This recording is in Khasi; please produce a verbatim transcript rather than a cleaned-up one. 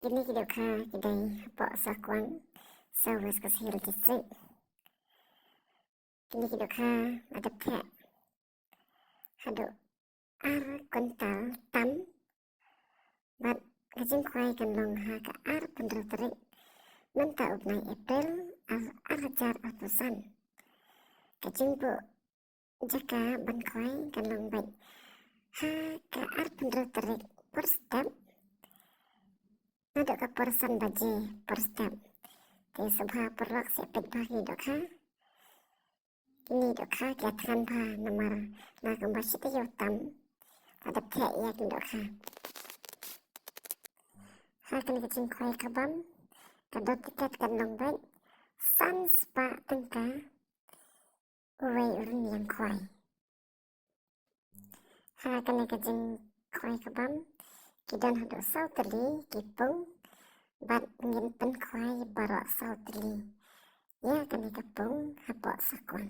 Kine ki dohkha ki dei hapoh Sakwang, South West Khasi Hills District. Kine ki dohkha la dep theh haduh ar kwintal tam. Bad ka jingkhwai kan long ha ka arphew hynriew tarik mynta u bnai April, ar, ar hajar arphew san. Ka jingbuh jaka ban khwai kan long beit ha ka arphew hynriew tarik por step, naduh ka por san baje por step. Te sngewbha paralok sa peit bha kine dohkha. Kine dohkha ki ïa thngan bha namar la kumba shi taïew tam la dep theh ïa kine dohkha. Ha kane ka jingkhwai ka bam, ka dor tiket kan long beit san spah tyngka uwei u rynïeng khwai. Ha kane ka jingkhwai ka bam ki don haduh saw tylli ki pung, bad ngin pynkhwai baroh saw tylli ïa kane ka pung hapoh Sakwang.